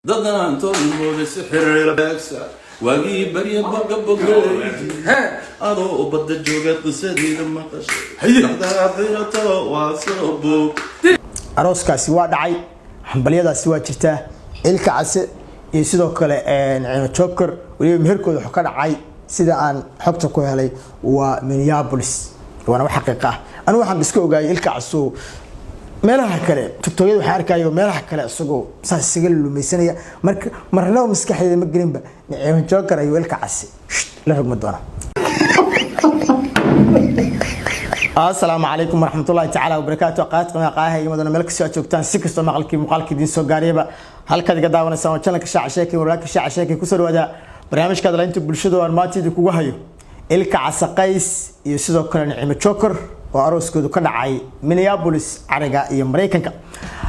Dadaan tolmooda si xiriir beegsa waagii barya boga bogaleydi adoo badda jooga qisadeeda maqashay dhexdaa xirato waa soo bog. Arooskaasi waa dhacay, hambalyadaasi waa jirtaa. Ilka Case iyo sidoo kale Nicimo Joker, weliba meherkooda wuxuu ka dhacay, sida aan xogta ku helay, waa Minneapolis, waana wax xaqiiq ah. Anigu waxaan iska ogaayay Ilka Casow meelaha kale, TikTokyada waxaan arkayo meelaha kale isagoo saas isaga lumaysanaya. Marka marnaba maskaxdeeda ma gelinba Nicimo Joker ayuu Ilka Case la rogma doonaa. Asalaamu calaykum waraxmatullahi tacaala wabarakaatu. Qaadqama qaaha iyo madana, meel kastoo aad joogtaan, si kastoo maqalkii muuqaalkii idiin soo gaarayaba, halkaad iga daawanaysaan waa channelka Shaaca Sheekay, wararka Shaaca Sheekay. Kusoo dhawaada barnaamijka hadalaynta bulshada oo aan maanta idinkugu hayo Ilka Case Qays iyo sidoo kale Nicimo Joker oo arooskoodu ka dhacay Minneapolis, cariga iyo Maraykanka.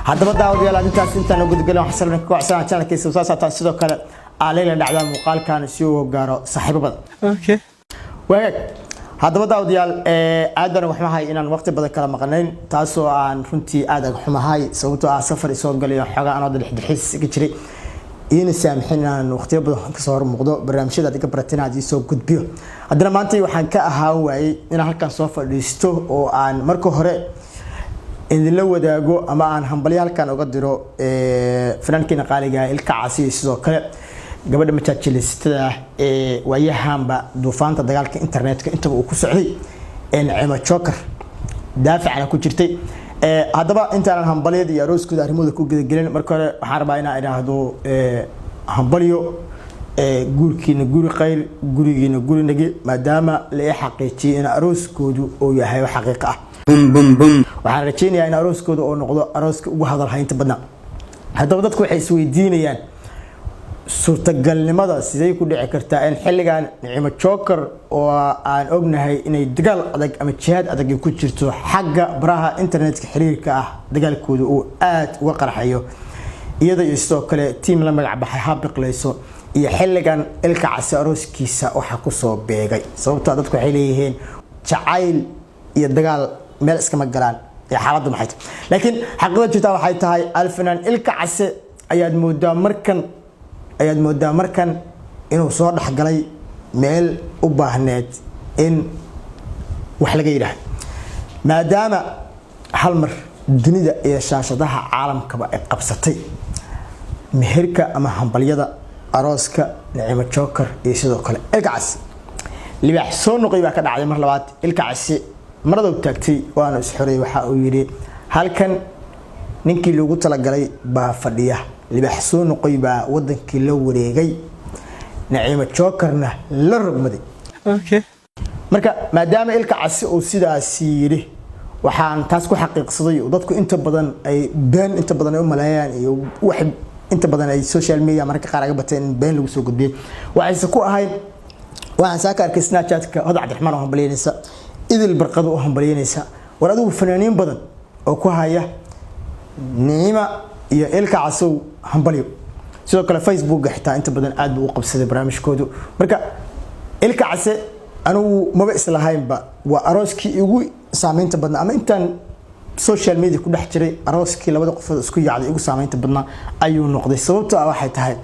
Haddaba daawadayaal, arrintaas intaan gudagelin, waxaan salna ku codsanaa channelkiisa soo saataan, sidoo kale aaleyla dhacdaa muuqaalkan si uu gaaro saaxiibo badan. Waagaag, haddaba daawadayaal, aad baan uga xumahay inaan waqti badan kala maqnayn, taasoo aan runtii aad aga xumahay, sababtoo ah safar isoo galayo xoogaa anoo dalxiis ka jiray iina saamixin inaan waqtiyo badan kasoo hor muuqdo barnaamijyada aad iga barateen aad iisoo gudbiyo. Haddana maanta waxaan ka ahaan waayey inaan halkan soo fadhiisto oo aan marka hore idinla wadaago ama aan hambalyo halkan uga diro fanaankiina qaaliga Ilka Casi iyo sidoo kale gabadha majaajilaysatada ah ee waayahanba duufaanta dagaalka internetka intaba uu ku socday, Nicimo Joker, daafacna ku jirtay. Haddaba intaanan hambalyada iyo arooskooda arrimahooda ku gudagelin, marka hore waxaan rabaa inaan idhaahdo hambalyo, guurkiina guri khayr, gurigiina guri nagi, maadaama la ii xaqiijiyay in arooskoodu uu yahay wax xaqiiqo ah. Waxaan rajeynayaa in arooskooda uu noqdo arooska ugu hadal haynta badnaa. Haddaba dadku waxay isweydiinayaan suurtagalnimada, sidee ku dhici kartaa in xilligan Nicimo Joker, oo aan ognahay inay dagaal adag ama jihaad adag ay ku jirto xagga baraha internetka xiriirka ah, dagaalkooda uu aad uga qarxayo, iyada iyo sidoo kale tiim la magac baxay Habiqleyso, iyo xilligan Ilka Case arooskiisa waxaa kusoo beegay? Sababtoo dadku waxay leeyihiin jacayl iyo dagaal meel iskama galaan ee xaaladdu maxay tahay? Laakiin xaqiiqada jirtaa waxay tahay alfanaan Ilka Case ayaad moodaa markan inuu soo dhexgalay meel u baahneed in wax laga yidhaahdo, maadaama hal mar dunida iyo shaashadaha caalamkaba ay qabsatay meherka ama hambalyada arooska Nicimo Joker iyo sidoo kale Ilka Case. Libaax soo noqay baa ka dhacday mar labaad. Ilka Case maradow taagtay waana isxoray. Waxa uu yidhi: "Halkan ninkii loogu talagalay baa fadhiya." Libaax soo noqoy baa wadankii la wareegay, Naciimo Jokerna la rogmaday. Marka maadaama Ilka Case uu sidaasi yidhi, waxaan taas ku xaqiiqsaday oo dadku inta badan ay been inta badan ay u maleeyaan iyo wax inta badan ay social media mararka qaar aga bateen in been lagu soo gudbiyey, waxayse ku ahayn. Waxaan saa ka arkay Snapchatka Hoda Cabdiraxmaan oo hambalyeynaysa, Idil Barqado oo hambalyeynaysa, war adigu fanaaniin badan oo ku haya Nicima iyo Ilka Casow hambalyo. Sidoo kale Facebooka xitaa inta badan aad buu u qabsaday barnaamijkoodu. Marka Ilka Case anigu maba islahaynba waa arooskii igu saameynta badnaa ama intaan social media ku dhex jiray arooskii labada qofood isku yaacday igu saameynta badnaa ayuu noqday. Sababtoo ah waxay tahay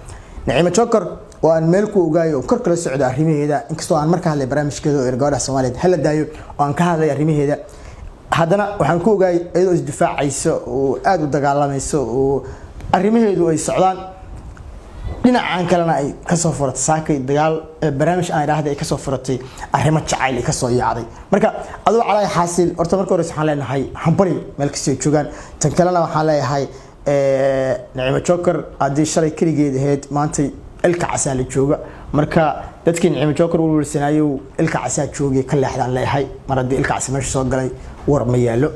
Nicimo Joker oo aan meel ku ogaayo oo kor kala socda arrimaheeda, inkastoo aan marka hadlay barnaamijkeeda oo gabadha Soomaaliyeed hala daayo oo aan ka hadlay arrimaheeda, haddana waxaan ku ogaayay iyadoo isdifaacaysa oo aada u dagaalamaysa oo arrimaheedu ay socdaan. Dhinacan kalena ay kasoo furatay saakay dagaal, barnaamij aan idhaahda ay kasoo furatay arrimo jacayl ay kasoo yaacday. Marka aduu calaa xaasil, horta marka hore waxaan leenahay hambali meel kastoo ay joogaan. Tan kalena waxaan leeyahay Nicimo Joker haddii shalay keligeed ahayd, maantay Ilka Casaa la jooga. Marka dadkii Nicimo Joker u welwelsanaayo, Ilka Casaa joogay, ka leexdaan leeyahay. Mar haddii Ilka Casi meesha soo galay, war ma yaalo.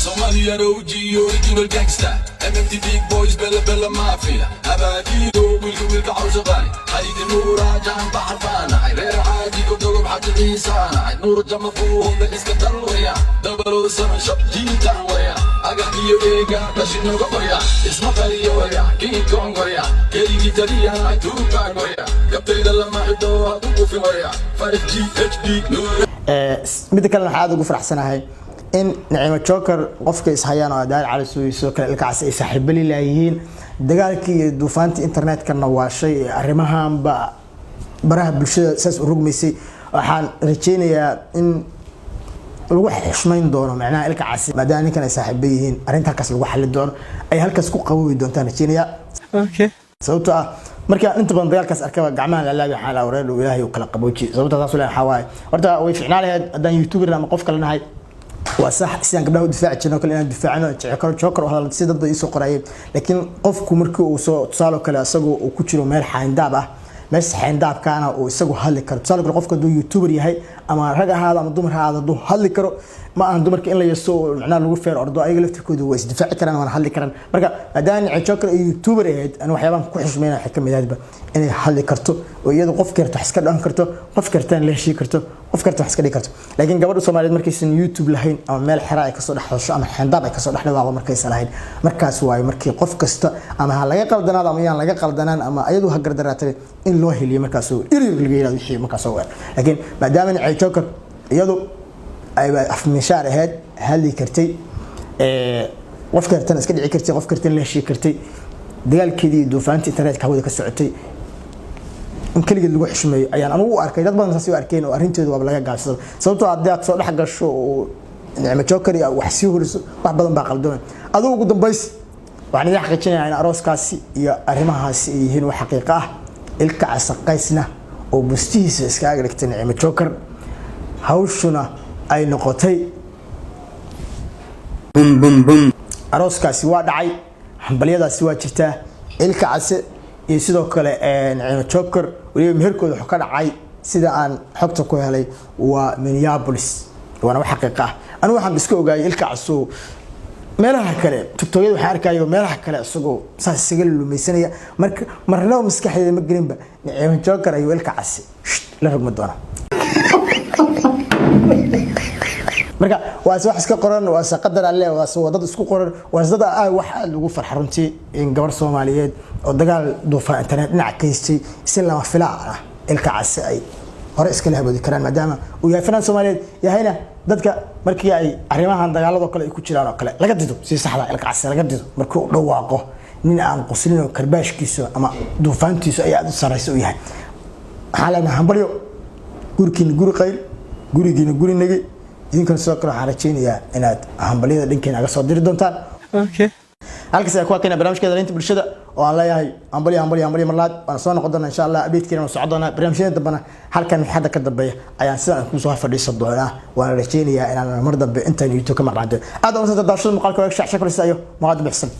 Somalia OG, original gangster. MMT big boys, Bella Bella Mafia. Abadido wiilka wiilka cawsaqaani haydi nuura jaan baxar baanahay, reer caadigo dogob xaji ciisaanahay, nuur jama buuhooda iska dalwaya 007 shab jiitaan waya agax iyo eega dhashinoga qorya isma qariyo waya King Kong warya keligii taliyahay Tupac warya kabtayda lama xidho hadu kufin warya Farif G H D nuur. Midda kalena waxaan aada ugu faraxsanahay In Nicimo Joker qofka ishayaan oo Daahir Cali Suuy, sidoo kale Ilkacase ay saaxiibali laayihiin, dagaalkii iyo duufaantii internetkana waa shay arrimahanba baraha bulshada saas u rugmaysay. Waxaan rajeynayaa in lagu xushmayn doono macnaha Ilka Casi, maadaama ninkan ay saaxiibo yihiin, arrinta halkaas lagu xalin doono, ay halkaas ku qabowi doontaan rajeynayaa. Sababtoo ah marka inta badan dagaalkaas arkaba gacmaha laalaabi, waxaa la wareer Ilaahay uu kala qabooji. Sababta taas leeyahay waxaa waaye, horta way ficnaa lahayd haddaan youtuber ama qof kale nahay, waa sax, sidaan gabdhaha u difaaci jirno kale inaan difaacno jecel Joker u hadal si dad bay isoo qorayeen. Laakiin qofku markii uu soo, tusaale kale, isagoo uu ku jiro meel xayndaab ah, meesha xayndaabkaana uu isagu hadli karo, tusaale kale qofka hadduu youtuber yahay, ama rag ahaado ama dumar ahaado, hadduu hadli karo, ma ahan dumarka in la yaso oo macnaha lagu feer ordo. Ayaga laftirkoodu way isdifaaci karaan waana hadli karaan. Marka maadaama Nicimo Joker ay youtuber ahayd, ani waxyaabahan ku xushmeynaya waxay kamid ahaydba inay hadli karto oo iyadu qof karto wax iska dhan karto, qof kartaan la heshii karto, qof karta wax iska dhigi karto. Laakiin gabadha Soomaaliyeed markaysan YouTube lahayn ama meel xera ay kasoo dhex hadasho ama xayndaab ay kasoo dhex dhawaaqdo markaysan lahayn, markaas waayo markii qof kasta ama ha laga qaldanaado ama yaan laga qaldanaan ama ayadu ha gardaraatay in loo heliyo, markaas oo irir laga yiraahdo wixii markaas oo weer. Laakiin maadaama Nicimo Joker iyadu ay afmishaar ahayd, hadli kartay, qof kartan iska dhici kartay, qof kartan la heshii kartay, dagaalkeedii iyo duufaantii internetka hawada ka socotay in keligeed lagu xushmeeyo ayaan anugu u arkay. Dad badan saas u arkeen oo arrinteedu waaba laga gaabsado, sababtoo haddii aad soo dhex gasho oo Nicmo Joker iyo wax sii horiso, wax badan baa qaldoomay. Adigu ugu dambays waxaan idin xaqiijinayaa in arooskaasi iyo arrimahaasi ay yihiin wax xaqiiqo ah. Ilka Casaqaysna oo bustihiisa iskaga dhigtay Nicmo Joker, hawshuna ay noqotay Bum bum bum. Arooskaasi waa dhacay, hambalyadaasi waa jirtaa. Ilka Case iyo sidoo kale Nicimo Joker weliba meherkooda wuxuu ka dhacay, sida aan xogta ku helay, waa Minneapolis, waana wax xaqiiqa ah. Anigu waxaan iska ogaayay Ilka Caso meelaha kale, TikTokyada waxaan arkayo meelaha kale isagoo saas isaga lumaysanaya. Marka marnaba maskaxdeeda ma gelinba Nicimo Joker ayuu Ilka Case la rogma doonaa. Marka waase wax iska qoran, waase qadar Alle, waase wadad isku qoran, waase dad wax aad ugu farxa runtii in gabar Soomaaliyeed oo dagaal duufaan internet dhinaca ka haystay si lama filaan ah Ilka Case ay hore iskala haboodi karaan, maadaama uu yahay fanaan Soomaaliyeed yahayna. Dadka markii ay arrimahan dagaaladoo kale ay ku jiraan oo kale laga dido, si saxda Ilka Case laga dido markii uu dhawaaqo, nin aan quslin oo karbaashkiisu ama duufaantiisu ay aad u sarraysa u yahay. Waxaan leenahay hambalyo, gurigiina guri qayl, gurigiina guri negi. Idinkana sidoo kale waxaan rajeynayaa inaad hambalyada dhankeena aga soo diri doontaan. Halkaas ayaa ku hakayna barnaamijkeeda dhalinta bulshada oo aan leeyahay hambalyo, hambalyo, hambalyo marlaad. Waan soo noqon doonaa insha Allah, updatekeena waan socon doonaa. Barnaamijyada dambena halkan hadda ka dambeeya ayaan sidaan kusoo fadhiisan doonaa, waana rajeynayaa inaan mar dambe intaan YouTube ka maqnaan doono. Aad u mahadsanta daawashada muuqaalka. Waa shac shakrisa iyo muuqaal bixsan.